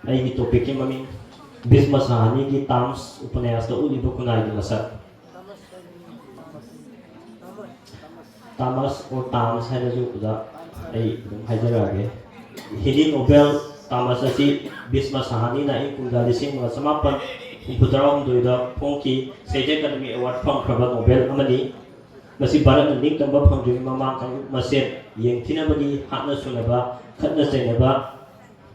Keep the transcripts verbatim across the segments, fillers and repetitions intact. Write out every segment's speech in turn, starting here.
ꯑꯩꯒꯤ ꯇꯣꯄꯤꯛꯀꯤ ꯃꯃꯤꯡ ꯕꯤꯁꯃ ꯁꯍꯥꯅꯤꯒꯤ ꯇꯥꯝꯁ ꯎꯄꯅ꯭ꯌꯥꯁꯇ ꯎꯠꯂꯤꯕ ꯈꯨꯟꯅꯥꯏꯒꯤ ꯃꯁꯛ꯫ ꯇꯥꯃꯁ ꯑꯣꯔ ꯇꯥꯝꯁ ꯍꯥꯏꯅꯁꯨ ꯑꯣꯖꯥ ꯑꯩ ꯑꯗꯨꯝ ꯍꯥꯏꯖꯔꯛꯑꯒꯦ꯫ ꯍꯤꯟꯗꯤ ꯅꯣꯕꯦꯜ ꯇꯥꯃꯁ ꯑꯁꯤ ꯕꯤꯁꯃ ꯁꯍꯥꯅꯤꯅ ꯏꯪ ꯀꯨꯝꯖꯥ ꯂꯤꯁꯤꯡ ꯑꯃꯒ ꯆꯃꯥꯄꯟ ꯍꯨꯝꯐꯨꯇꯔꯥꯍꯨꯝꯗꯣꯏꯗ ꯐꯣꯡꯈꯤ꯫ ꯁꯥꯍꯤꯇ꯭ꯌ ꯑꯦꯀꯥꯗꯃꯤ ꯑꯦꯋꯥꯔꯗ ꯐꯪꯈ꯭ꯔꯕ ꯅꯣꯕꯦꯜ ꯑꯃꯅꯤ꯫ ꯃꯁꯤ ꯚꯥꯔꯠꯅ ꯅꯤꯡꯇꯝꯕ ꯐꯪꯗ꯭ꯔꯤꯉꯩ ꯃꯃꯥꯡ ꯀꯥꯡꯂꯨꯞ ꯃꯁꯦꯟ ꯌꯦꯡꯊꯤꯅꯕꯒꯤ ꯍꯥꯠꯅ ꯁꯨꯅꯕ, ꯈꯠꯅ ꯆꯩꯅꯕ,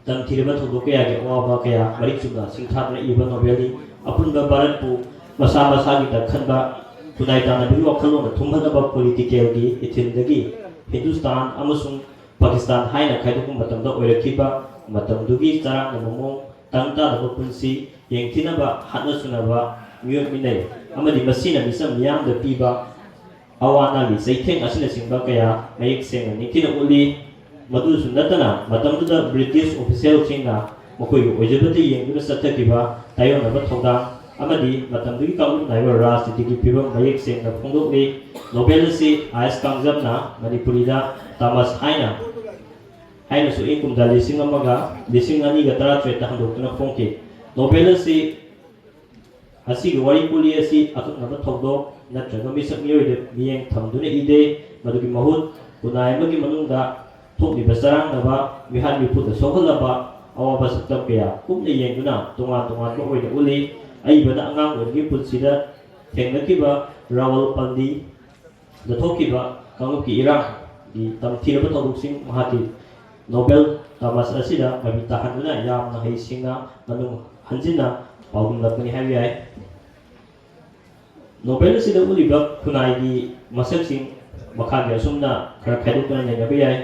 ꯇꯝꯊꯤꯔꯕ ꯊꯧꯗꯣꯛ ꯀꯌꯥꯒꯤ ꯑꯋꯥꯕ ꯀꯌꯥ ꯃꯔꯤꯛ ꯆꯨꯝꯅ ꯁꯤꯡꯊꯥꯗꯨꯅ ꯏꯕ ꯅꯣꯕꯦꯜꯅꯤ꯫ ꯑꯄꯨꯟꯕ ꯚꯥꯔꯠꯄꯨ ꯃꯁꯥ ꯃꯁꯥꯒꯤꯗ ꯈꯟꯕ, ꯈꯨꯟꯅꯥꯏ ꯇꯥꯟꯅꯕꯒꯤ ꯋꯥꯈꯜꯂꯣꯟꯗ ꯊꯨꯝꯍꯠꯅꯕ ꯄꯣꯂꯤꯇꯤꯀꯦꯜꯒꯤ ꯏꯊꯤꯜꯗꯒꯤ ꯍꯤꯟꯗꯨꯁꯇꯥꯟ ꯑꯃꯁꯨꯡ ꯄꯥꯀꯤꯁꯇꯥꯟ ꯍꯥꯏꯅ ꯈꯥꯏꯗꯣꯛꯄ ꯃꯇꯝꯗ ꯑꯣꯏꯔꯛꯈꯤꯕ ꯃꯇꯝꯗꯨꯒꯤ ꯆꯔꯥꯡꯅꯕ ꯃꯑꯣꯡ, ꯇꯪ ꯇꯥꯗꯕ ꯄꯨꯟꯁꯤ, ꯌꯦꯡꯊꯤꯅꯕ, ꯍꯥꯠꯅ ꯁꯨꯅꯕ, ꯃꯤꯑꯣꯠ ꯃꯤꯅꯩ ꯑꯃꯗꯤ ꯃꯁꯤꯅ ꯃꯤꯆꯝ ꯃꯤꯌꯥꯝꯗ ꯄꯤꯕ ꯑꯋꯥ ꯑꯅꯥꯒꯤ ꯆꯩꯊꯦꯡ ꯑꯁꯤꯅꯆꯤꯡꯕ ꯀꯌꯥ ꯃꯌꯦꯛ ꯁꯦꯡꯅ ꯅꯤꯡꯊꯤꯅ ꯎꯠꯂꯤ꯫ ꯃꯗꯨꯁꯨ ꯅꯠꯇꯅ ꯃꯇꯝꯗꯨꯗ ꯕ꯭ꯔꯤꯇꯤꯁ ꯑꯣꯐꯤꯁꯦꯜꯁꯤꯡꯅ ꯃꯈꯣꯏꯒꯤ ꯑꯣꯏꯖꯕꯇ ꯌꯦꯡꯗꯨꯅ ꯆꯠꯊꯈꯤꯕ ꯇꯥꯏꯑꯣꯟꯅꯕ ꯊꯧꯗꯥꯡ ꯑꯃꯗꯤ ꯃꯇꯝꯗꯨꯒꯤ ꯀꯥꯡꯂꯨꯞ ꯅꯥꯏꯕ ꯔꯥꯖꯅꯤꯇꯤꯒꯤ ꯐꯤꯕꯝ ꯃꯌꯦꯛ ꯁꯦꯡꯅ ꯐꯣꯡꯗꯣꯛꯂꯤ꯫ ꯅꯣꯕꯦꯜ ꯑꯁꯤ ꯑꯥꯏ ꯑꯦꯁ ꯀꯥꯡꯖꯝꯅ ꯃꯅꯤꯄꯨꯔꯤꯗ ꯇꯥꯃꯁ ꯍꯥꯏꯅ, ꯍꯥꯏꯅꯁꯨ ꯏꯪ ꯀꯨꯝꯖꯥ ꯂꯤꯁꯤꯡ ꯑꯃꯒ ꯂꯤꯁꯤꯡ ꯑꯅꯤꯒ ꯇꯔꯥꯇꯔꯦꯠꯇ ꯍꯟꯗꯣꯛꯇꯨꯅ ꯐꯣꯡꯈꯤ꯫ ꯅꯣꯕꯦꯜ ꯑꯁꯤ ꯑꯁꯤꯒꯤ ꯋꯥꯔꯤ ꯄꯨꯂꯤ ꯑꯁꯤ ꯑꯀꯛꯅꯕ ꯊꯧꯗꯣꯛ ꯅꯠꯇ꯭ꯔꯒ ꯃꯤꯁꯛ ꯃꯤꯑꯣꯏꯗ ꯃꯤꯠꯌꯦꯡ ꯊꯝꯗꯨꯅ ꯏꯗꯦ꯫ ꯃꯗꯨꯒꯤ ꯃꯍꯨꯠ ꯈꯨꯟꯅꯥꯏ ꯑꯃꯒꯤ ꯃꯅꯨꯡꯗ ꯊꯣꯛꯂꯤꯕ ꯆꯔꯥꯡꯅꯕ, ꯃꯤꯍꯥꯠ ꯃꯤꯄꯨꯟꯗ ꯁꯣꯛꯍꯜꯂꯕ ꯑꯋꯥꯕ ꯁꯛꯇꯝ ꯀꯌꯥ ꯀꯨꯞꯅ ꯌꯦꯡꯗꯨꯅ ꯇꯣꯉꯥꯟ ꯇꯣꯉꯥꯟꯕ ꯑꯣꯏꯅ ꯎꯠꯂꯤ꯫ ꯑꯏꯕꯅ ꯑꯉꯥꯡ ꯑꯣꯏꯔꯤꯉꯩ ꯄꯨꯟꯁꯤꯗ ꯊꯦꯡꯅꯈꯤꯕ ꯔꯥꯋꯜꯄꯟꯗꯤ ꯗ ꯊꯣꯛꯈꯤꯕ ꯀꯥꯡꯂꯨꯞꯀꯤ ꯏꯔꯥꯡꯒꯤ ꯇꯝꯊꯤꯔꯕ ꯊꯧꯗꯣꯛꯁꯤꯡ ꯃꯍꯥꯛꯀꯤ ꯅꯣꯕꯦꯜ ꯇꯥꯃꯁ ꯑꯁꯤꯗ ꯃꯃꯤ ꯇꯥꯍꯟꯗꯨꯅ ꯌꯥꯝꯅ ꯍꯩꯁꯤꯡꯅ ꯃꯅꯨꯡ ꯍꯟꯖꯤꯟꯅ ꯄꯥꯎꯗꯝꯂꯛꯄꯅꯤ ꯍꯥꯏꯕ ꯌꯥꯏ꯫ ꯅꯣꯕꯦꯜ ꯑꯁꯤꯗ ꯎꯠꯂꯤꯕ ꯈꯨꯟꯅꯥꯏꯒꯤ ꯃꯁꯛꯁꯤꯡ ꯃꯈꯥꯒꯤ ꯑꯁꯨꯝꯅ ꯈꯔ ꯈꯥꯏꯗꯣꯛꯇꯨꯅ ꯅꯩꯅꯕ ꯌꯥꯏ꯫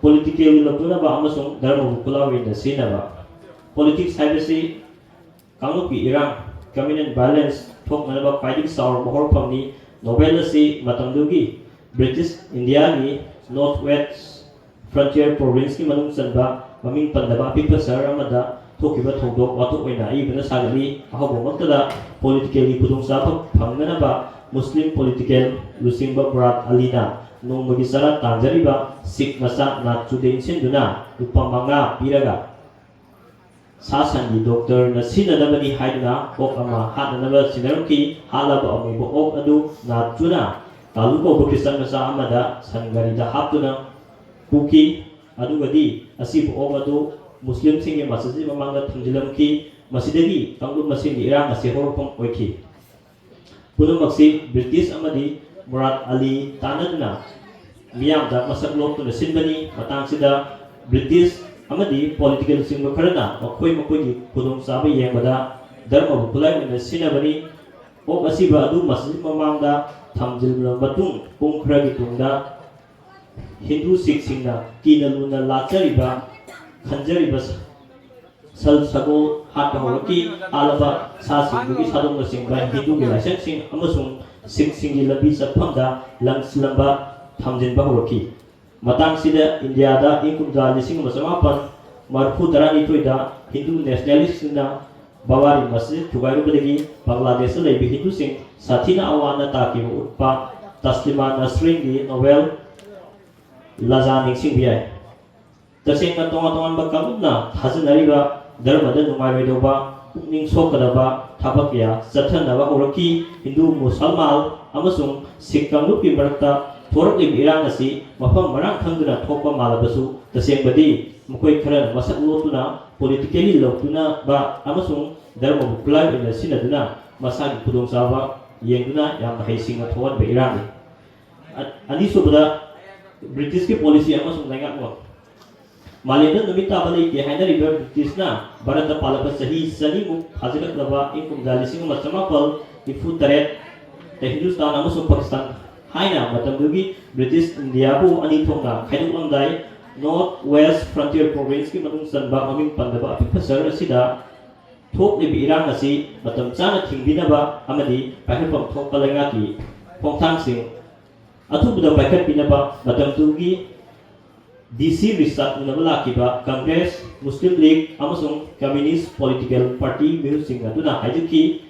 ꯄꯣꯂꯤꯇꯤꯀꯦꯜꯒꯤ ꯂꯧꯊꯣꯛꯅꯕ ꯑꯃꯁꯨꯡ ꯙꯔꯃꯕꯨ ꯈꯨꯠꯂꯥꯎ ꯑꯣꯏꯅ ꯁꯤꯖꯤꯟꯅꯕ꯫ ꯄꯣꯂꯤꯇꯤꯛꯁ ꯍꯥꯏꯕꯁꯤ ꯀꯥꯡꯂꯨꯞꯀꯤ ꯏꯔꯥꯡ, ꯀꯝꯃ꯭ꯌꯨꯅꯦꯜ ꯚꯥꯏꯑꯣꯂꯦꯟꯁ, ꯊꯣꯛꯅꯅꯕ ꯈ꯭ꯋꯥꯏꯗꯒꯤ ꯆꯥꯎꯔꯕ ꯍꯧꯔꯛꯐꯝꯅꯤ꯫ ꯅꯣꯕꯦꯜ ꯑꯁꯤ ꯃꯇꯝꯗꯨꯒꯤ ꯕ꯭ꯔꯤꯇꯤꯁ ꯏꯟꯗꯤꯌꯥꯒꯤ ꯅꯣꯔꯊ ꯋꯦꯁ ꯐ꯭ꯔꯟꯇꯤꯌꯔ ꯄ꯭ꯔꯣꯚꯤꯟꯁꯀꯤ ꯃꯅꯨꯡ ꯆꯟꯕ ꯃꯃꯤꯡ ꯄꯟꯗꯕ ꯑꯄꯤꯛꯄ ꯁꯍꯔ ꯑꯃꯗ ꯊꯣꯛꯈꯤꯕ ꯊꯧꯗꯣꯛ ꯋꯥꯊꯣꯛ ꯑꯣꯏꯅ ꯑꯏꯕꯅ ꯁꯥꯒꯠꯂꯤ꯫ ꯑꯍꯧꯕꯃꯛꯇꯗ ꯄꯣꯂꯤꯇꯤꯀꯦꯜꯒꯤ ꯈꯨꯗꯣꯡꯆꯥꯕ ꯐꯪꯅꯅꯕ ꯃꯨꯁꯂꯤꯝ ꯄꯣꯂꯤꯇꯤꯀꯦꯜ ꯂꯨꯆꯤꯡꯕ ꯃꯨꯔꯥꯗ ꯑꯂꯤꯅ ꯅꯣꯡꯃꯒꯤ ꯆꯔꯥ ꯇꯥꯟꯖꯔꯤꯕ ꯁꯤꯈ ꯃꯆꯥ ꯅꯥꯠꯆꯨꯗ ꯏꯟꯁꯤꯟꯗꯨꯅ ꯂꯨꯄꯥ ꯃꯉꯥ ꯄꯤꯔꯒ ꯁꯥ ꯁꯟꯒꯤ ꯗꯣꯛꯇꯔꯅ ꯁꯤꯖꯤꯟꯅꯅꯕꯅꯤ ꯍꯥꯏꯗꯨꯅ ꯑꯣꯛ ꯑꯃ ꯍꯥꯠꯅꯅꯕ ꯁꯤꯟꯅꯔꯝꯈꯤ꯫ ꯍꯥꯠꯂꯕ ꯑꯃꯨꯕ ꯑꯣꯛ ꯑꯗꯨ ꯅꯥꯠꯆꯨꯅ ꯀꯥꯂꯨ ꯀꯧꯕ ꯈ꯭ꯔꯤꯁꯇꯟ ꯃꯆꯥ ꯑꯃꯗ ꯁꯟ ꯒꯥꯔꯤꯗ ꯍꯥꯞꯇꯨꯅ ꯄꯨꯈꯤ꯫ ꯑꯗꯨꯒꯗꯤ ꯑꯁꯤꯕꯨ ꯑꯣꯛ ꯑꯗꯨ ꯃꯨꯁꯂꯤꯝꯁꯤꯡꯒꯤ ꯃꯁꯖꯤꯗ ꯃꯃꯥꯡꯗ ꯊꯝꯖꯤꯜꯂꯝꯈꯤ꯫ ꯃꯁꯤꯗꯒꯤ ꯀꯥꯡꯂꯨꯞ ꯃꯁꯦꯟꯒꯤ ꯏꯔꯥꯡ ꯑꯁꯤ ꯍꯧꯔꯛꯐꯝ ꯑꯣꯏꯈꯤ꯫ ꯄꯨꯝꯅꯃꯛꯁꯤ ꯕ꯭ꯔꯤꯇꯤꯁ ꯑꯃꯗꯤ ꯃꯨꯔꯥꯗ ꯑꯂꯤ ꯇꯥꯟꯅꯗꯨꯅ ꯃꯤꯌꯥꯝꯗ ꯃꯁꯛ ꯂꯣꯛꯇꯨꯅ ꯁꯤꯟꯕꯅꯤ꯫ ꯃꯇꯥꯡꯁꯤꯗ ꯕ꯭ꯔꯤꯇꯤꯁ ꯑꯃꯗꯤ ꯄꯣꯂꯤꯇꯤꯀꯦꯜ ꯂꯨꯆꯤꯡꯕ ꯈꯔꯅ ꯃꯈꯣꯏ ꯃꯈꯣꯏꯒꯤ ꯈꯨꯗꯣꯡꯆꯥꯕ ꯌꯦꯡꯕꯗ ꯙꯔꯃꯕꯨ ꯈꯨꯠꯂꯥꯏ ꯑꯣꯏꯅ ꯁꯤꯖꯤꯟꯅꯕꯅꯤ꯫ ꯑꯣꯛ ꯑꯁꯤꯕ ꯑꯗꯨ ꯃꯁꯖꯤꯗ ꯃꯃꯥꯡꯗ ꯊꯝꯖꯤꯜꯂꯕ ꯃꯇꯨꯡ ꯄꯨꯡ ꯈꯔꯒꯤ ꯇꯨꯡꯗ ꯍꯤꯟꯗꯨ ꯁꯤꯈꯁꯤꯡꯅ ꯀꯤꯅ ꯂꯨꯅ ꯂꯥꯠꯆꯔꯤꯕ ꯈꯟꯖꯔꯤꯕ ꯁꯜ ꯁꯒꯣꯜ ꯍꯥꯠꯄ ꯍꯧꯔꯛꯈꯤ꯫ ꯍꯥꯠꯂꯕ ꯁꯥꯁꯤꯡꯗꯨꯒꯤ ꯁꯥꯗꯣꯡꯅꯆꯤꯡꯕ ꯍꯤꯟꯗꯨꯒꯤ ꯂꯥꯏꯁꯪꯁꯤꯡ ꯑꯃꯁꯨꯡ ꯁꯤꯈꯁꯤꯡꯒꯤ ꯂꯝꯕꯤ ꯆꯠꯐꯝꯗ ꯂꯪꯁꯤꯜꯂꯝꯕ ꯊꯝꯖꯤꯟꯕ ꯍꯧꯔꯛꯈꯤ꯫ ꯃꯇꯥꯡꯁꯤꯗ ꯏꯟꯗꯤꯌꯥꯗ ꯏꯪ ꯀꯨꯝꯖꯥ ꯂꯤꯁꯤꯡ ꯑꯃ ꯆꯃꯥꯄꯟ ꯃꯔꯤꯐꯨ ꯇꯔꯥꯅꯤꯊꯣꯏꯗ ꯍꯤꯟꯗꯨ ꯅꯦꯁꯅꯦꯂꯤꯁꯁꯤꯡꯅ ꯕꯕꯥꯔꯤ ꯃꯁꯖꯤꯗ ꯊꯨꯒꯥꯏꯔꯨꯕꯗꯒꯤ ꯕꯪꯒ꯭ꯂꯥꯗꯦꯁꯇ ꯂꯩꯕ ꯍꯤꯟꯗꯨꯁꯤꯡ ꯁꯥꯊꯤꯅ ꯑꯋꯥ ꯑꯅꯥ ꯇꯥꯈꯤꯕ ꯎꯠꯄ ꯇꯁꯂꯤꯃꯥ ꯅꯁꯔꯤꯟꯒꯤ ꯅꯣꯕꯦꯜ ꯂꯥꯖꯥ ꯅꯤꯡꯁꯤꯡꯕ ꯌꯥꯏ꯫ ꯇꯁꯦꯡꯅ ꯇꯣꯉꯥꯟ ꯇꯣꯉꯥꯟꯕ ꯀꯥꯡꯂꯨꯞꯅ ꯊꯥꯖꯅꯔꯤꯕ ꯙꯔꯃꯗ ꯅꯨꯡꯉꯥꯏꯔꯣꯏꯗꯧꯕ, ꯄꯨꯛꯅꯤꯡ ꯁꯣꯛꯀꯗꯕ ꯊꯕꯛ ꯀꯌꯥ ꯆꯠꯊꯅꯕ ꯍꯧꯔꯛꯈꯤ꯫ ꯍꯤꯟꯗꯨ ꯃꯨꯁꯜꯃꯥꯟ ꯑꯃꯁꯨꯡ ꯁꯤꯈ ꯀꯥꯡꯂꯨꯞꯀꯤ ꯃꯔꯛꯇ ꯊꯣꯔꯛꯂꯤꯕ ꯏꯔꯥꯡ ꯑꯁꯤ ꯃꯐꯝ ꯃꯔꯥꯡ ꯈꯪꯗꯅ ꯊꯣꯛꯄ ꯃꯥꯜꯂꯕꯁꯨ, ꯇꯁꯦꯡꯕꯗꯤ ꯃꯈꯣꯏ ꯈꯔꯅ ꯃꯁꯛ ꯂꯣꯠꯇꯨꯅ ꯄꯣꯂꯤꯇꯤꯀꯦꯂꯤ ꯂꯧꯇꯨꯅꯕ ꯑꯃꯁꯨꯡ ꯙꯔꯃꯕꯨ ꯈꯨꯠꯂꯥꯏ ꯑꯣꯏꯅ ꯁꯤꯖꯤꯟꯅꯗꯨꯅ ꯃꯁꯥꯒꯤ ꯈꯨꯗꯣꯡꯆꯥꯕ ꯌꯦꯡꯗꯨꯅ ꯌꯥꯝꯅ ꯍꯩꯁꯤꯡꯅ ꯊꯣꯛꯍꯟꯕ ꯏꯔꯥꯡꯅꯤ꯫ ꯑ-, ꯑꯅꯤꯁꯨꯕꯗ, ꯕ꯭ꯔꯤꯇꯤꯁꯀꯤ ꯄꯣꯂꯤꯁꯤ ꯑꯃꯁꯨꯡ ꯂꯩꯉꯥꯛꯂꯣꯟ꯫ ꯃꯥꯂꯦꯝꯗ ꯅꯨꯃꯤꯠ ꯇꯥꯕ ꯂꯩꯇꯦ ꯍꯥꯏꯅꯔꯤꯕ ꯕ꯭ꯔꯤꯇꯤꯁꯅ ꯚꯥꯔꯠꯇ ꯄꯥꯜꯂꯛꯄ ꯆꯍꯤ ꯆꯅꯤꯃꯨꯛ ꯐꯥꯖꯤꯜꯂꯛꯂꯕ ꯏꯪ ꯀꯨꯝꯖꯥ ꯂꯤꯁꯤꯡ ꯑꯃ ꯆꯃꯥꯄꯜ ꯅꯤꯐꯨ ꯇꯔꯦꯠ ꯍꯤꯟꯗꯨꯁꯇꯥꯟ ꯑꯃꯁꯨꯡ ꯄꯥꯀꯤꯁꯇꯥꯟ ꯍꯥꯏꯅ ꯃꯇꯝꯗꯨꯒꯤ ꯕ꯭ꯔꯤꯇꯤꯁ ꯏꯟꯗꯤꯌꯥꯕꯨ ꯑꯅꯤ ꯊꯣꯛꯅ ꯈꯥꯏꯗꯣꯛꯂꯝꯗꯥꯏ, ꯅꯣꯔꯠ ꯋꯦꯁ ꯐ꯭ꯔꯟꯇꯤꯌꯔ ꯄ꯭ꯔꯣꯚꯤꯟꯁꯀꯤ ꯃꯅꯨꯡ ꯆꯟꯕ ꯃꯃꯤꯡ ꯄꯟꯗꯕ ꯑꯄꯤꯛꯄ ꯁꯍꯔ ꯑꯁꯤꯗ ꯊꯣꯛꯂꯤꯕ ꯏꯔꯥꯡ ꯑꯁꯤ ꯃꯇꯝ ꯆꯥꯅ ꯊꯤꯡꯕꯤꯅꯕ ꯑꯃꯗꯤ ꯄꯥꯏꯈꯠꯐꯝ ꯊꯣꯛꯄ ꯂꯩꯉꯥꯛꯀꯤ ꯈꯣꯡꯊꯥꯡꯁꯤꯡ ꯑꯊꯨꯕꯗ ꯄꯥꯏꯈꯠꯄꯤꯅꯕ ꯃꯇꯝꯗꯨꯒꯤ ꯗꯤ ꯁꯤ ꯔꯤꯆꯥꯔꯗ ꯎꯅꯕ ꯂꯥꯛꯈꯤꯕ ꯀꯪꯒ꯭ꯔꯦꯁ, ꯃꯨꯁꯂꯤꯝ ꯂꯤꯒ ꯑꯃꯁꯨꯡ ꯀꯝꯌꯨꯅꯤꯁ꯭ꯠ ꯄꯣꯂꯤꯇꯤꯀꯦꯜ ꯄꯥꯔꯇꯤ ꯃꯤꯍꯨꯠꯁꯤꯡ ꯑꯗꯨꯅ ꯍꯥꯏꯖꯈꯤ꯫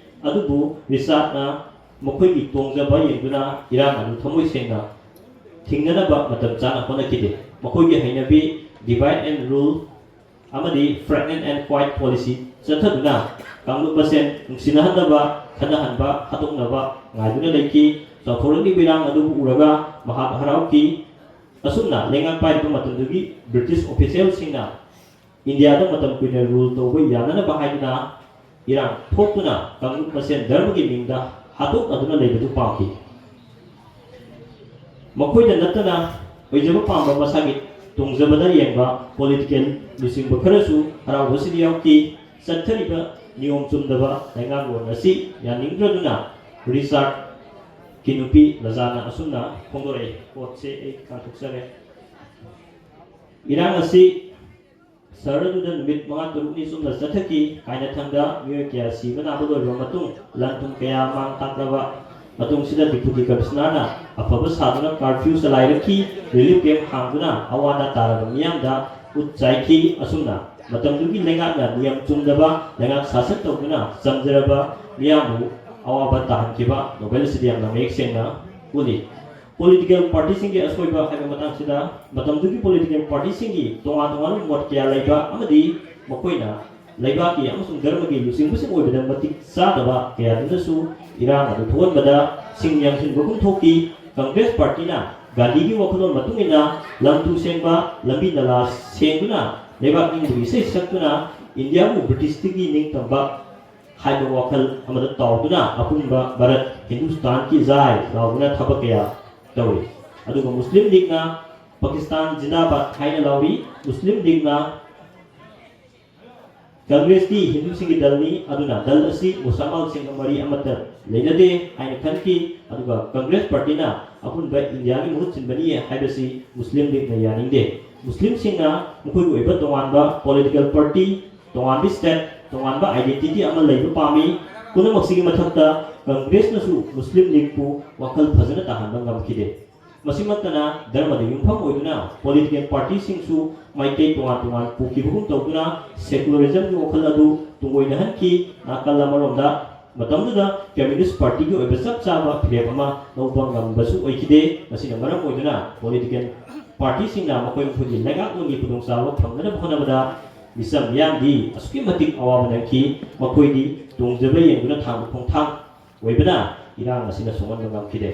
ꯑꯗꯨꯕꯨ ꯔꯤꯆꯥꯔꯗꯅ ꯃꯈꯣꯏꯒꯤ ꯇꯣꯡꯖꯕ ꯌꯦꯡꯗꯨꯅ ꯏꯔꯥꯡ ꯑꯗꯨ ꯊꯃꯣꯏ ꯁꯦꯡꯅ ꯊꯤꯡꯅꯅꯕ ꯃꯇꯝ ꯆꯥꯅ ꯍꯣꯠꯅꯈꯤꯗꯦ꯫ ꯃꯈꯣꯏꯒꯤ ꯍꯩꯅꯕꯤ divide and rule ꯑꯃꯗꯤ pregnant and quiet policy ꯆꯠꯊꯗꯨꯅ ꯀꯥꯡꯂꯨꯞ ꯃꯁꯦꯟ ꯅꯨꯡꯁꯤꯅꯍꯟꯅꯕ, ꯈꯠꯅꯍꯟꯕ, ꯍꯥꯠꯇꯣꯛꯅꯕ ꯉꯥꯏꯗꯨꯅ ꯂꯩꯈꯤ꯫ ꯆꯥꯎꯊꯣꯔꯛꯂꯤꯕ ꯏꯔꯥꯡ ꯑꯗꯨꯕꯨ ꯎꯔꯒ ꯃꯍꯥꯛ ꯍꯔꯥꯎꯈꯤ꯫ ꯑꯁꯨꯝꯅ ꯂꯩꯉꯥꯛ ꯄꯥꯏꯔꯤꯕ ꯃꯇꯝꯗꯨꯒꯤ ꯕ꯭ꯔꯤꯇꯤꯁ ꯑꯣꯐꯤꯁꯤꯌꯦꯜꯁꯤꯡꯅ ꯏꯟꯗꯤꯌꯥꯗ ꯃꯇꯝ ꯀꯨꯏꯅ ꯔꯨꯜ ꯇꯧꯕ ꯌꯥꯅꯅꯕ ꯍꯥꯏꯗꯨꯅ ꯏꯔꯥꯡ ꯊꯣꯛꯇꯨꯅ ꯀꯥꯡꯂꯨꯞ ꯃꯁꯦꯟ ꯙꯔꯃꯒꯤ ꯃꯤꯡꯗ ꯍꯥꯠꯇꯣꯛꯅꯗꯨꯅ ꯂꯩꯕꯗꯨ ꯄꯥꯝꯈꯤ꯫ ꯃꯈꯣꯏꯗ ꯅꯠꯇꯅ ꯑꯣꯏꯖꯕ ꯄꯥꯝꯕ ꯃꯁꯥꯒꯤ ꯇꯣꯡꯖꯕꯗ ꯌꯦꯡꯕ ꯄꯣꯂꯤꯇꯤꯀꯦꯜ ꯂꯨꯆꯤꯡꯕ ꯈꯔꯁꯨ ꯍꯔꯥꯎꯕꯁꯤꯗ ꯌꯥꯎꯈꯤ꯫ ꯆꯠꯊꯔꯤꯕ ꯅꯤꯌꯣꯝ ꯆꯨꯝꯗꯕ ꯂꯩꯉꯥꯛꯂꯣꯟ ꯑꯁꯤ ꯌꯥꯅꯤꯡꯗ꯭ꯔꯗꯨꯅ ꯔꯤꯆꯥꯔꯗꯀꯤ ꯅꯨꯄꯤ ꯂꯖꯥꯅ ꯑꯁꯨꯝꯅ ꯐꯣꯡꯗꯣꯔꯛꯏ꯫ ꯀꯣꯠꯁꯦ ꯑꯩ ꯀꯥꯟꯊꯣꯛꯆꯔꯦ꯫ ꯏꯔꯥꯡ ꯑꯁꯤ ꯁꯍꯔ ꯑꯗꯨꯗ ꯅꯨꯃꯤꯠ ꯃꯉꯥ ꯇꯔꯨꯛꯅꯤ ꯆꯨꯝꯅ ꯆꯠꯊꯈꯤ꯫ ꯀꯥꯏꯅꯊꯪꯗ ꯃꯤꯑꯣꯏ ꯀꯌꯥ ꯁꯤꯕ ꯅꯥꯕ ꯂꯣꯏꯔꯕ ꯃꯇꯨꯡ, ꯂꯟ ꯊꯨꯝ ꯀꯌꯥ ꯃꯥꯡ ꯇꯥꯛꯂꯕ ꯃꯇꯨꯡꯁꯤꯗ ꯗꯤꯄꯨꯇꯤ ꯀꯃꯤꯁꯅꯔꯅ ꯑꯐꯕ ꯁꯥꯗꯨꯅ ꯀꯥꯔꯐ꯭ꯌꯨ ꯆꯂꯥꯏꯔꯛꯈꯤ꯫ ꯔꯤꯂꯤꯐ ꯀꯦꯝꯞ ꯍꯥꯡꯗꯨꯅ ꯑꯋꯥ ꯑꯅꯥ ꯇꯥꯔꯕ ꯃꯤꯌꯥꯝꯗ ꯎꯠ ꯆꯥꯏꯈꯤ꯫ ꯑꯁꯨꯝꯅ ꯃꯇꯝꯗꯨꯒꯤ ꯂꯩꯉꯥꯛꯅ ꯅꯤꯌꯝ ꯆꯨꯝꯗꯕ ꯂꯩꯉꯥꯛ ꯁꯥꯁꯟ ꯇꯧꯗꯨꯅ ꯆꯝꯖꯔꯕ ꯃꯤꯌꯥꯝꯕꯨ ꯑꯋꯥꯕ ꯇꯥꯍꯟꯈꯤꯕ ꯅꯣꯕꯦꯜ ꯑꯁꯤꯗ ꯌꯥꯝꯅ ꯃꯌꯦꯛ ꯁꯦꯡꯅ ꯎꯠꯂꯤ꯫ ꯄꯣꯂꯤꯇꯤꯀꯦꯜ ꯄꯥꯔꯇꯤꯁꯤꯡꯒꯤ ꯑꯁꯣꯏꯕ ꯍꯥꯏꯕ ꯃꯇꯥꯡꯁꯤꯗ, ꯃꯇꯝꯗꯨꯒꯤ ꯄꯣꯂꯤꯇꯤꯀꯦꯜ ꯄꯥꯔꯇꯤꯁꯤꯡꯒꯤ ꯇꯣꯉꯥꯟ ꯇꯣꯉꯥꯟꯕ ꯃꯣꯠ ꯀꯌꯥ ꯂꯩꯕ ꯑꯃꯗꯤ ꯃꯈꯣꯏꯅ ꯂꯩꯕꯥꯛꯀꯤ ꯑꯃꯁꯨꯡ ꯙꯔꯃꯒꯤ ꯂꯨꯆꯤꯡꯕꯁꯤꯡ ꯑꯣꯏꯕꯗ ꯃꯇꯤꯛ ꯆꯥꯗꯕ ꯀꯌꯥꯗꯨꯅꯁꯨ ꯏꯔꯥꯡ ꯑꯗꯨ ꯊꯣꯛꯍꯟꯕꯗ ꯁꯤꯡ ꯌꯥꯡꯁꯤꯟꯕꯒꯨꯝ ꯊꯣꯛꯈꯤ꯫ ꯀꯪꯒ꯭ꯔꯦꯁ ꯄꯥꯔꯇꯤꯅ ꯒꯥꯟꯙꯤꯒꯤ ꯋꯥꯈꯜꯂꯣꯟ ꯃꯇꯨꯡ ꯏꯟꯅ ꯂꯝ ꯇꯨ ꯁꯦꯡꯕ, ꯂꯝꯕꯤ ꯅꯂꯥ ꯁꯦꯡꯗꯨꯅ ꯂꯩꯕꯥꯛ ꯅꯤꯡꯕꯒꯤ ꯏꯁꯩ ꯁꯛꯇꯨꯅ ꯏꯟꯗꯤꯌꯥꯕꯨ ꯕ꯭ꯔꯤꯇꯤꯁꯇꯒꯤ ꯅꯤꯡꯇꯝꯕ ꯍꯥꯏꯕ ꯋꯥꯈꯜ ꯑꯃꯗ ꯇꯥꯎꯗꯨꯅ ꯑꯄꯨꯟꯕ ꯚꯥꯔꯠ ꯍꯤꯟꯗꯨꯁꯇꯥꯟꯒꯤ ꯖꯥꯏ ꯂꯥꯎꯗꯨꯅ ꯊꯕꯛ ꯀꯌꯥ ꯇꯧꯔꯤ꯫ ꯑꯗꯨꯒ ꯃꯨꯁꯂꯤꯝ ꯂꯤꯒꯅ ꯄꯥꯀꯤꯁꯇꯥꯟ ꯖꯤꯟꯗꯥꯕꯥꯗ ꯍꯥꯏꯅ ꯂꯥꯎꯔꯤ꯫ ꯃꯨꯁꯂꯤꯝ ꯂꯤꯒꯅ ꯀꯪꯒ꯭ꯔꯦꯁꯇꯤ ꯍꯤꯟꯗꯨꯁꯤꯡꯒꯤ ꯗꯜꯅꯤ, ꯑꯗꯨꯅ ꯗꯜ ꯑꯁꯤ ꯃꯨꯁꯜꯃꯥꯟꯁꯤꯡꯒ ꯃꯔꯤ ꯑꯃꯠꯇ ꯂꯩꯅꯗꯦ ꯍꯥꯏꯅ ꯈꯟꯈꯤ꯫ ꯑꯗꯨꯒ ꯀꯪꯒ꯭ꯔꯦꯁ ꯄꯥꯔꯇꯤꯅ ꯑꯄꯨꯟꯕ ꯏꯟꯗꯤꯌꯥꯒꯤ ꯃꯍꯨꯠ ꯁꯤꯟꯕꯅꯤ ꯍꯥꯏꯕꯁꯤ ꯃꯨꯁꯂꯤꯝ ꯂꯤꯒꯅ ꯌꯥꯅꯤꯡꯗꯦ꯫ ꯃꯨꯁꯂꯤꯝꯁꯤꯡꯅ ꯃꯈꯣꯏꯒꯤ ꯑꯣꯏꯕ ꯇꯣꯉꯥꯟꯕ ꯄꯣꯂꯤꯇꯤꯀꯦꯜ ꯄꯥꯔꯇꯤ, ꯇꯣꯉꯥꯟꯕ ꯁ꯭ꯇꯦꯠ, ꯇꯣꯉꯥꯟꯕ ꯑꯥꯏꯗꯦꯟꯇꯤꯇꯤ ꯑꯃ ꯂꯩꯕ ꯄꯥꯝꯃꯤ꯫ ꯄꯨꯝꯅꯃꯛꯁꯤꯒꯤ ꯃꯊꯛꯇ ꯀꯪꯒ꯭ꯔꯦꯁꯅꯁꯨ ꯃꯨꯁꯂꯤꯝ ꯂꯤꯒꯄꯨ ꯋꯥꯈꯜ ꯐꯖꯅ ꯇꯥꯍꯟꯕ ꯉꯝꯈꯤꯗꯦ꯫ ꯃꯁꯤꯃꯛꯇꯅ ꯙꯔꯃꯗ ꯌꯨꯝꯐꯝ ꯑꯣꯏꯗꯨꯅ ꯄꯣꯂꯤꯇꯤꯀꯦꯜ ꯄꯥꯔꯇꯤꯁꯤꯡꯁꯨ ꯃꯥꯏꯀꯩ ꯇꯣꯉꯥꯟ ꯇꯣꯉꯥꯟ ꯄꯨꯈꯤꯕꯒꯨꯝ ꯇꯧꯗꯨꯅ ꯁꯦꯀꯨꯂꯔꯤꯖꯝꯒꯤ ꯋꯥꯈꯜ ꯑꯗꯨ ꯇꯨꯡꯑꯣꯏꯅꯍꯟꯈꯤ꯫ ꯅꯥꯀꯜ ꯑꯃꯔꯣꯝꯗ ꯃꯇꯝꯗꯨꯗ ꯀꯝꯃ꯭ꯌꯨꯅꯤꯁ ꯄꯥꯔꯇꯤꯒꯤ ꯑꯣꯏꯕ ꯆꯞ ꯆꯥꯕ ꯐꯤꯔꯦꯞ ꯑꯃ ꯂꯧꯕ ꯉꯝꯕꯁꯨ ꯑꯣꯏꯈꯤꯗꯦ꯫ ꯃꯁꯤꯅ ꯃꯔꯝ ꯑꯣꯏꯗꯨꯅ ꯄꯣꯂꯤꯇꯤꯀꯦꯜ ꯄꯥꯔꯇꯤꯁꯤꯡꯅ ꯃꯈꯣꯏ ꯃꯈꯣꯏꯒꯤ ꯂꯩꯉꯥꯛꯂꯣꯟꯒꯤ ꯈꯨꯗꯣꯡꯆꯥꯕ ꯐꯪꯅꯅꯕ ꯍꯣꯠꯅꯕꯗ ꯃꯤꯆꯝ ꯃꯤꯌꯥꯝꯗꯤ ꯑꯁꯨꯛꯀꯤ ꯃꯇꯤꯛ ꯑꯋꯥꯕ ꯅꯪꯈꯤ꯫ ꯃꯈꯣꯏꯗꯤ ꯇꯣꯡꯖꯕ ꯌꯦꯡꯗꯨꯅ ꯊꯥꯡꯕ ꯈꯣꯡꯊꯥꯡ ꯑꯣꯏꯕꯅ ꯏꯔꯥꯡ ꯑꯁꯤꯅ ꯁꯣꯛꯍꯟꯕ ꯉꯝꯈꯤꯗꯦ꯫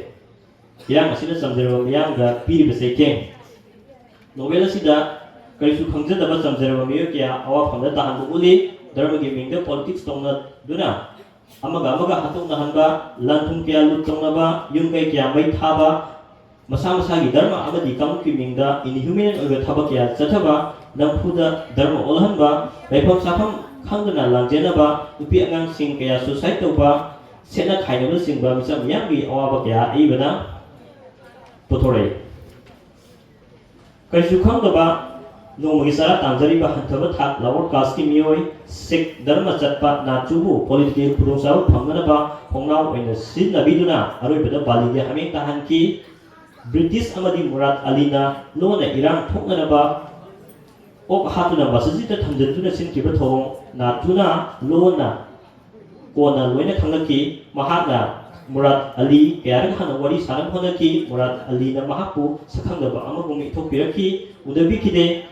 ꯏꯔꯥꯡ ꯑꯁꯤꯅ ꯆꯝꯖꯔꯕ ꯃꯤꯌꯥꯝꯗ ꯄꯤꯔꯤꯕ ꯆꯩꯊꯦꯡ꯫ ꯅꯣꯕꯦꯜ ꯑꯁꯤꯗ ꯀꯔꯤꯁꯨ ꯈꯪꯖꯗꯕ ꯆꯝꯖꯔꯕ ꯃꯤꯑꯣꯏ ꯀꯌꯥ ꯑꯋꯥꯐꯝꯗ ꯇꯥꯍꯟꯕ ꯎꯠꯂꯤ꯫ ꯙꯔꯃꯒꯤ ꯃꯤꯡꯗ ꯄꯣꯂꯤꯇꯤꯛꯁ ꯇꯧꯅꯗꯨꯅ ꯑꯃꯒ ꯑꯃꯒ ꯍꯥꯠꯇꯣꯛꯅꯍꯟꯕ, ꯂꯟ ꯊꯨꯝ ꯀꯌꯥ ꯂꯨꯠ ꯇꯧꯅꯕ, ꯌꯨꯝ ꯀꯩ ꯀꯌꯥ ꯃꯩ ꯊꯥꯕ, ꯃꯁꯥ ꯃꯁꯥꯒꯤ ꯙꯔꯃ ꯑꯃꯗꯤ ꯀꯥꯡꯂꯨꯞꯀꯤ ꯃꯤꯡꯗ inhuman ꯑꯣꯏꯕ ꯊꯕꯛ ꯀꯌꯥ ꯆꯠꯊꯕ, ꯅꯝꯐꯨꯗ ꯙꯔꯃ ꯑꯣꯜꯍꯟꯕ, ꯂꯩꯐꯝ ꯆꯥꯐꯝ ꯈꯪꯗꯅ ꯂꯥꯟꯖꯦꯟꯅꯕ, ꯅꯨꯄꯤ ꯑꯉꯥꯡꯁꯤꯡ ꯀꯌꯥ suicide ꯇꯧꯕ, ꯁꯦꯠꯅ ꯈꯥꯏꯅꯕꯅꯆꯤꯡꯕ ꯃꯤꯆꯝ ꯃꯤꯌꯥꯝꯒꯤ ꯑꯋꯥꯕ ꯀꯌꯥ ꯑꯏꯕꯅ ꯄꯨꯊꯣꯔꯛꯏ꯫ ꯀꯔꯤꯁꯨ ꯈꯪꯗꯕ ꯅꯣꯡꯃꯒꯤ ꯆꯔꯥ ꯇꯥꯟꯖꯔꯤꯕ ꯍꯟꯊꯕ ꯊꯥꯛ lower casteꯀꯤ ꯃꯤꯑꯣꯏ, ꯁꯤꯈ ꯙꯔꯃ ꯆꯠꯄ ꯅꯥꯠꯆꯨꯕꯨ ꯄꯣꯂꯤꯇꯤꯀꯦꯜ ꯈꯨꯗꯣꯡꯆꯥꯕ ꯐꯪꯅꯅꯕ ꯈꯣꯡꯅꯥꯎ ꯑꯣꯏꯅ ꯁꯤꯖꯤꯟꯅꯕꯤꯗꯨꯅ ꯑꯔꯣꯏꯕꯗ ꯕꯥꯂꯤꯗ ꯍꯥꯃꯦꯡ ꯇꯥꯍꯟꯈꯤ꯫ ꯕ꯭ꯔꯤꯇꯤꯁ ꯑꯃꯗꯤ ꯃꯨꯔꯥꯗ ꯑꯂꯤꯅ ꯂꯣꯟꯅ ꯏꯔꯥꯡ ꯊꯣꯛꯅꯅꯕ ꯑꯣꯛ ꯍꯥꯠꯇꯨꯅ ꯃꯁꯖꯤꯗꯇ ꯊꯝꯖꯤꯟꯗꯨꯅ ꯁꯤꯟꯈꯤꯕ ꯊꯧꯑꯣꯡ ꯅꯥꯠꯆꯨꯅ ꯂꯣꯟꯅ ꯀꯣꯟꯅ ꯂꯣꯏꯅ ꯈꯪꯂꯛꯈꯤ꯫ ꯃꯍꯥꯛꯅ ꯃꯨꯔꯥꯗ ꯑꯂꯤ ꯀꯌꯥꯔꯛ ꯍꯥꯟꯅ ꯋꯥꯔꯤ ꯁꯥꯅꯕ ꯍꯣꯠꯅꯈꯤ꯫ ꯃꯨꯔꯥꯗ ꯑꯂꯤꯅ ꯃꯍꯥꯛꯄꯨ ꯁꯛꯈꯪꯗꯕ ꯑꯃꯒꯨꯝ ꯏꯊꯣꯛꯄꯤꯔꯛꯈꯤ, ꯎꯅꯕꯤꯈꯤꯗꯦ꯫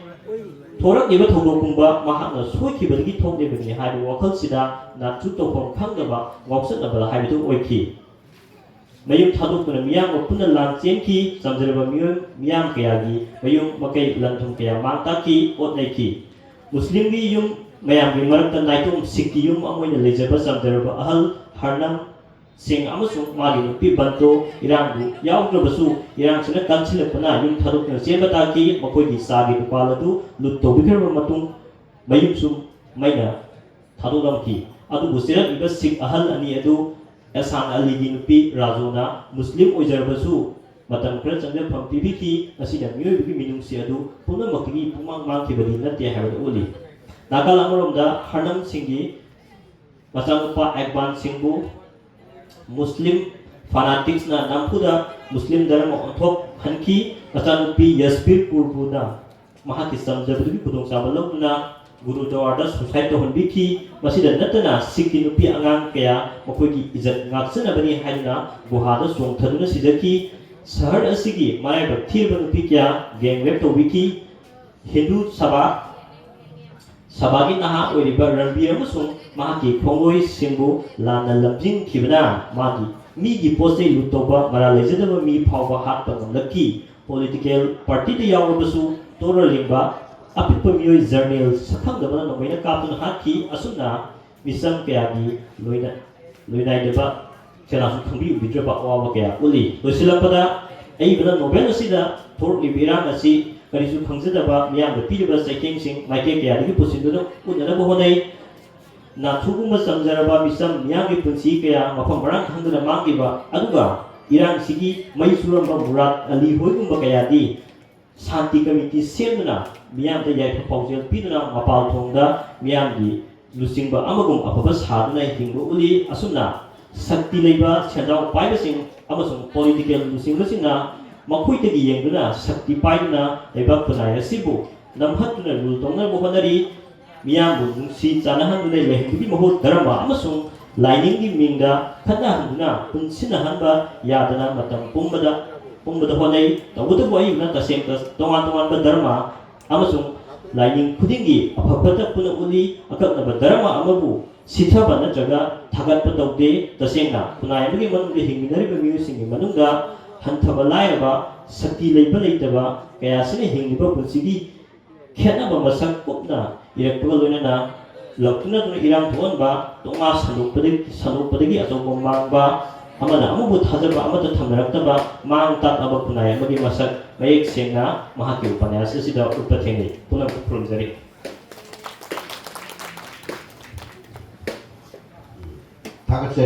ꯊꯣꯔꯛꯂꯤꯕ ꯊꯧꯗꯣꯛ ꯄꯨꯝꯕ ꯃꯍꯥꯛꯅ ꯁꯣꯏꯈꯤꯕꯗꯒꯤ ꯊꯣꯛꯂꯤꯕꯅꯤ ꯍꯥꯏꯕ ꯋꯥꯈꯜꯁꯤꯗ ꯅꯥꯠꯆꯨ ꯇꯧꯐꯝ ꯈꯪꯗꯕ ꯉꯥꯎꯆꯠꯅꯕ ꯍꯥꯏꯕꯗꯨ ꯑꯣꯏꯈꯤ꯫ ꯃꯌꯨꯝ ꯊꯥꯗꯣꯛꯇꯨꯅ ꯃꯤꯌꯥꯝꯒ ꯄꯨꯟꯅ ꯂꯥꯟ ꯆꯦꯟꯈꯤ꯫ ꯆꯝꯖꯔꯕ ꯃꯤꯑꯣꯏ ꯃꯤꯌꯥꯝ ꯀꯌꯥꯒꯤ ꯃꯌꯨꯝ ꯃꯀꯩ ꯂꯟ ꯊꯨꯝ ꯀꯌꯥ ꯃꯥꯡ ꯇꯥꯛꯈꯤ, ꯑꯣꯠ ꯅꯩꯈꯤ꯫ ꯃꯨꯁꯂꯤꯝꯒꯤ ꯌꯨꯝ ꯃꯌꯥꯝꯒꯤ ꯃꯔꯛꯇ ꯅꯥꯏꯇꯣꯝ ꯁꯤꯈꯀꯤ ꯌꯨꯝ ꯑꯃ ꯑꯣꯏꯅ ꯂꯩꯖꯕ ꯆꯝꯖꯔꯕ ꯑꯍꯜ ꯍꯔꯅꯝ ꯁꯤꯡ ꯑꯃꯁꯨꯡ ꯃꯥꯒꯤ ꯅꯨꯄꯤ ꯕꯟꯇꯣ ꯏꯔꯥꯡꯗꯨ ꯌꯥꯎꯗ꯭ꯔꯕꯁꯨ ꯏꯔꯥꯡꯁꯤꯅ ꯀꯟꯁꯤꯜꯂꯛꯄꯅ ꯌꯨꯝ ꯊꯥꯗꯣꯛꯇꯨꯅ ꯆꯦꯟꯕ ꯇꯥꯈꯤ꯫ ꯃꯈꯣꯏꯒꯤ ꯆꯥꯒꯤ ꯗꯨꯀꯥꯟ ꯑꯗꯨ ꯂꯨꯠ ꯇꯧꯕꯤꯈ꯭ꯔꯕ ꯃꯇꯨꯡ ꯃꯌꯨꯝꯁꯨ ꯃꯩꯅ ꯊꯥꯗꯣꯛꯂꯝꯈꯤ꯫ ꯑꯗꯨꯕꯨ ꯆꯦꯜꯂꯛꯂꯤꯕ ꯁꯤꯈ ꯑꯍꯜ ꯑꯅꯤ ꯑꯗꯨ ꯑꯦꯍꯁꯥꯟ ꯑꯂꯤꯒꯤ ꯅꯨꯄꯤ ꯔꯥꯖꯣꯅ ꯃꯨꯁꯂꯤꯝ ꯑꯣꯏꯖꯔꯕꯁꯨ ꯃꯇꯝ ꯈꯔ ꯆꯪꯖꯐꯝ ꯄꯤꯕꯤꯈꯤ꯫ ꯃꯁꯤꯅ ꯃꯤꯑꯣꯏꯕꯒꯤ ꯃꯤꯅꯨꯡꯁꯤ ꯑꯗꯨ ꯄꯨꯝꯅꯃꯛꯇꯒꯤ ꯄꯨꯡꯃꯥꯡ ꯃꯥꯡꯈꯤꯕꯗꯤ ꯅꯠꯇꯦ ꯍꯥꯏꯕꯗꯨ ꯎꯠꯂꯤ꯫ ꯅꯥꯀꯜ ꯑꯃꯔꯣꯝꯗ ꯍꯔꯅꯝ ꯁꯤꯡꯒꯤ ꯃꯆꯥꯅꯨꯄꯥ ꯑꯦꯛꯕꯥꯟ ꯁꯤꯡꯕꯨ ꯃꯨꯁꯂꯤꯝ ꯐꯅꯥꯇꯤꯛꯁꯅ ꯅꯝꯐꯨꯗ ꯃꯨꯁꯂꯤꯝ ꯙꯔꯃ ꯑꯣꯟꯊꯣꯛꯍꯟꯈꯤ꯫ ꯃꯆꯥꯅꯨꯄꯤ ꯌꯁꯕꯤꯔ ꯀꯨꯔꯕꯨꯅ ꯃꯍꯥꯛꯀꯤ ꯆꯝꯖꯕꯗꯨꯒꯤ ꯈꯨꯗꯣꯡꯆꯥꯕ ꯂꯧꯗꯨꯅ ꯒꯨꯔꯨꯗ꯭ꯋꯥꯔꯗ ꯁꯨꯁꯥꯏꯠ ꯇꯧꯍꯟꯕꯤꯈꯤ꯫ ꯃꯁꯤꯗ ꯅꯠꯇꯅ ꯁꯤꯈꯀꯤ ꯅꯨꯄꯤ ꯑꯉꯥꯡ ꯀꯌꯥ ꯃꯈꯣꯏꯒꯤ ꯏꯖꯠ ꯉꯥꯛꯆꯅꯕꯅꯤ ꯍꯥꯏꯗꯨꯅ ꯒꯨꯍꯥꯗ ꯆꯣꯡꯊꯗꯨꯅ ꯁꯤꯖꯈꯤ꯫ ꯁꯍꯔ ꯑꯁꯤꯒꯤ ꯃꯔꯥꯏꯕꯛ ꯊꯤꯔꯕ ꯅꯨꯄꯤ ꯀꯌꯥ ꯒꯦꯡ ꯔꯦꯞ ꯇꯧꯕꯤꯈꯤ꯫ ꯍꯤꯟꯗꯨ ꯁꯚꯥ ꯁꯚꯥꯒꯤ ꯅꯍꯥ ꯑꯣꯏꯔꯤꯕ ꯔꯟꯕꯤꯔ ꯑꯃꯁꯨꯡ ꯃꯍꯥꯛꯀꯤ ꯈꯣꯡꯂꯣꯏꯁꯤꯡꯕꯨ ꯂꯥꯟꯅ ꯂꯝꯖꯤꯡꯈꯤꯕꯅ ꯃꯥꯒꯤ ꯃꯤꯒꯤ ꯄꯣꯠ ꯆꯩ ꯂꯨꯠ ꯇꯧꯕ, ꯃꯔꯥꯜ ꯂꯩꯖꯗꯕ ꯃꯤ ꯐꯥꯎꯕ ꯍꯥꯠꯄ ꯉꯝꯂꯛꯈꯤ꯫ ꯄꯣꯂꯤꯇꯤꯀꯦꯜ ꯄꯥꯔꯇꯤꯗ ꯌꯥꯎꯔꯕꯁꯨ ꯇꯣꯔ ꯂꯤꯡꯕ ꯑꯄꯤꯛꯄ ꯃꯤꯑꯣꯏ ꯖꯔꯅꯦꯜ ꯁꯛꯈꯪꯗꯕꯅ ꯅꯣꯡꯃꯩꯅ ꯀꯥꯞꯇꯨꯅ ꯍꯥꯠꯈꯤ꯫ ꯑꯁꯨꯝꯅ ꯃꯤꯆꯝ ꯀꯌꯥꯒꯤ ꯂꯣꯏꯅ ꯂꯣꯏꯅꯥꯏꯗꯕ ꯀꯅꯥꯁꯨ ꯈꯪꯕꯤ ꯎꯕꯤꯗ꯭ꯔꯕ ꯑꯋꯥꯕ ꯀꯌꯥ ꯎꯠꯂꯤ꯫ ꯂꯣꯏꯁꯤꯜꯂꯛꯄꯗ ꯑꯏꯕꯅ ꯅꯣꯕꯦꯜ ꯑꯁꯤꯗ ꯊꯣꯛꯂꯤꯕ ꯏꯔꯥꯡ ꯑꯁꯤ ꯀꯔꯤꯁꯨ ꯈꯪꯖꯗꯕ ꯃꯤꯌꯥꯝꯗ ꯄꯤꯔꯤꯕ ꯆꯩꯊꯦꯡꯁꯤꯡ ꯃꯥꯏꯀꯩ ꯀꯌꯥꯗꯒꯤ ꯄꯨꯁꯤꯟꯗꯨꯅ ꯎꯠꯅꯅꯕ ꯍꯣꯠꯅꯩ꯫ ꯅꯥꯊꯨꯒꯨꯝꯕ ꯆꯝꯖꯔꯕ ꯃꯤꯆꯝ ꯃꯤꯌꯥꯝꯒꯤ ꯄꯨꯟꯁꯤ ꯀꯌꯥ ꯃꯐꯝ ꯃꯔꯥꯡ ꯈꯪꯗꯅ ꯃꯥꯡꯈꯤꯕ, ꯑꯗꯨꯒ ꯏꯔꯥꯡꯁꯤꯒꯤ ꯃꯩ ꯆꯨꯔꯝꯕ ꯃꯨꯔꯥꯗ ꯑꯂꯤ ꯍꯣꯏꯒꯨꯝꯕ ꯀꯌꯥꯗꯤ ꯁꯥꯟꯇꯤ ꯀꯃꯤꯇꯤ ꯁꯦꯝꯗꯨꯅ ꯃꯤꯌꯥꯝꯗ ꯌꯥꯏꯐ ꯄꯥꯎꯖꯦꯜ ꯄꯤꯗꯨꯅ ꯃꯄꯥꯜ ꯊꯣꯡꯗ ꯃꯤꯌꯥꯝꯒꯤ ꯂꯨꯆꯤꯡꯕ ꯑꯃꯒꯨꯝ ꯑꯐꯕ ꯁꯥꯗꯨꯅ ꯍꯤꯡꯕ ꯎꯠꯂꯤ꯫ ꯑꯁꯨꯝꯅ ꯁꯛꯇꯤ ꯂꯩꯕ ꯁꯦꯟꯖꯥꯎ ꯄꯥꯏꯕꯁꯤꯡ ꯑꯃꯁꯨꯡ ꯄꯣꯂꯤꯇꯤꯀꯦꯜ ꯂꯨꯆꯤꯡꯕꯁꯤꯡꯅ ꯃꯈꯣꯏꯗꯒꯤ ꯌꯦꯡꯗꯨꯅ ꯁꯛꯇꯤ ꯄꯥꯏꯗꯨꯅ ꯂꯩꯕꯥꯛ ꯈꯨꯟꯅꯥꯏ ꯑꯁꯤꯕꯨ ꯅꯝꯍꯠꯇꯨꯅ ꯔꯨꯜ ꯇꯧꯅꯕ ꯍꯣꯠꯅꯔꯤ꯫ ꯃꯤꯌꯥꯝꯕꯨ ꯅꯨꯡꯁꯤ ꯆꯥꯟꯅꯍꯟꯗꯨꯅ ꯂꯩꯍꯟꯕꯒꯤ ꯃꯍꯨꯠ ꯙꯔꯃ ꯑꯃꯁꯨꯡ ꯂꯥꯏꯅꯤꯡꯒꯤ ꯃꯤꯡꯗ ꯈꯠꯅꯍꯟꯗꯨꯅ ꯄꯨꯟꯁꯤꯟꯅꯍꯟꯕ ꯌꯥꯗꯅ ꯃꯇꯝ ꯄꯨꯝꯕꯗ ꯄꯨꯝꯕꯗ ꯍꯣꯠꯅꯩ꯫ ꯇꯧꯕꯇꯕꯨ ꯑꯏꯕꯅ ꯇꯁꯦꯡ ꯇꯣꯉꯥꯟ ꯇꯣꯉꯥꯟꯕ ꯙꯔꯃ ꯑꯃꯁꯨꯡ ꯂꯥꯏꯅꯤꯡ ꯈꯨꯗꯤꯡꯒꯤ ꯑꯐ ꯐꯠꯇ ꯄꯨꯟꯅ ꯎꯠꯂꯤ꯫ ꯑꯀꯛꯅꯕ ꯙꯔꯃ ꯑꯃꯕꯨ ꯁꯤꯊꯕ ꯅꯠꯇ꯭ꯔꯒ ꯊꯥꯒꯠꯄ ꯇꯧꯗꯦ꯫ ꯇꯁꯦꯡꯅ ꯈꯨꯟꯅꯥꯏ ꯑꯃꯒꯤ ꯃꯅꯨꯡꯗ ꯍꯤꯡꯃꯤꯟꯅꯔꯤꯕ ꯃꯤꯑꯣꯏꯁꯤꯡꯒꯤ ꯃꯅꯨꯡꯗ ꯍꯟꯊꯕ ꯂꯥꯏꯔꯕ, ꯁꯛꯇꯤ ꯂꯩꯕ ꯂꯩꯇꯕ ꯀꯌꯥꯁꯤꯅ ꯍꯤꯡꯂꯤꯕ ꯄꯨꯟꯁꯤꯒꯤ ꯈꯦꯠꯅꯕ ꯃꯁꯛ ꯀꯨꯞꯅ ꯏꯔꯛꯄꯒ ꯂꯣꯏꯅꯅ ꯂꯧꯊꯣꯛꯅꯗꯨꯅ ꯏꯔꯥꯡ ꯊꯣꯛꯍꯟꯕ, ꯇꯣꯉꯥꯟ ꯁꯟꯗꯣꯛꯄꯗꯒꯤ ꯁꯟꯗꯣꯛꯄꯗꯒꯤ ꯑꯆꯧꯕ ꯃꯥꯡꯕ, ꯑꯃꯅ ꯑꯃꯕꯨ ꯊꯥꯖꯕ ꯑꯃꯠꯇ ꯊꯝꯅꯔꯛꯇꯕ ꯃꯥꯡ ꯇꯥꯛꯂꯕ ꯈꯨꯟꯅꯥꯏ ꯑꯃꯒꯤ ꯃꯁꯛ ꯃꯌꯦꯛ ꯁꯦꯡꯅ ꯃꯍꯥꯛꯀꯤ ꯎꯄꯟꯌꯥꯁ ꯑꯁꯤꯗ ꯎꯠꯄ ꯊꯦꯡꯅꯩ꯫ ꯄꯨꯝꯅꯃꯛꯄꯨ ꯈꯨꯔꯨꯝꯖꯔꯤ꯫ ꯊꯥꯒꯠꯆꯔꯤ꯫